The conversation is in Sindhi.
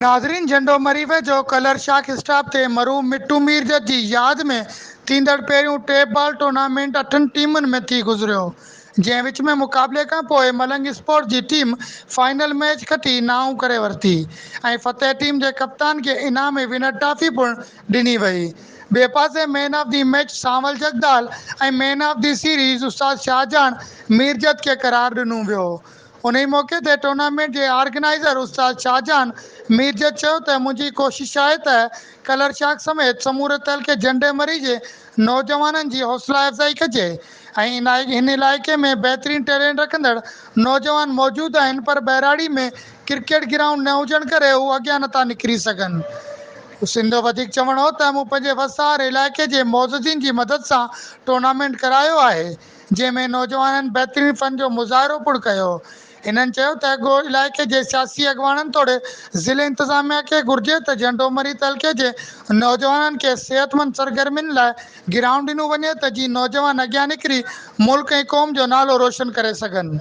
ناظرين جهنڊو مري ويجهو ڪلر شاخ اسٽاپ تي مرحوم مٽو ميرجت جي ياد ۾ ٿيندڙ پهريون ٽيپ بال ٽورنامينٽ اٺن ٽيمن ۾ ٿي گذريو جنهن وچ ۾ مقابلي کانپوء ملنگ اسپورٽس جي ٽيم فائنل ميچ کٽي نانء ڪري ورتي ۽ فتح ٽيم جي ڪپتان کي انعام ۽ ونر ٽرافي پڻ ڏني وئي ٻئي پاسي man of the match Sanwal Jagdal ۽ man of the series Ustad Shahjahan Mirjat کي قرار ڏنو ويو. انهي موقعي تي ٽورنامينٽ جي آرگنائيزر استاد شاهجهان ميرجت چيو ته منهنجي ڪوشش آهي ته ڪلر شاخ سميت سموري تعلقي جهنڊي مري جي نوجوانن جي حوصلا افزائي ڪجي ۽ هن علائقي ۾ بهترين ٽيلينٽ رکندڙ نوجوان موجود آهن پر ٻهراڙي ۾ ڪرڪيٽ گرائونڊ نه هجڻ ڪري هو اڳيان نٿا نڪري سگهن. سندس وڌيڪ چوڻ هو ته مون پنهنجي وس آهر علائقي جي معززين جي مدد سان ٽورنامينٽ ڪرايو آهي جنهن ۾ نوجوانن بهترين فن جو مظاهرو پڻ ڪيو. هنن چيو ته ڳوٺ علائقي جي سياسي اڳواڻن توڙي ضلعي انتظاميا کي گهرجي ته جهنڊو مري تعلقي جي نوجوانن کي صحتمند سرگرمين لاء گرائونڊ ڏنو وڃي ته جيئن نوجوان اڳيان نڪري ملڪ ۽ قوم جو نالو روشن ڪري سگهن.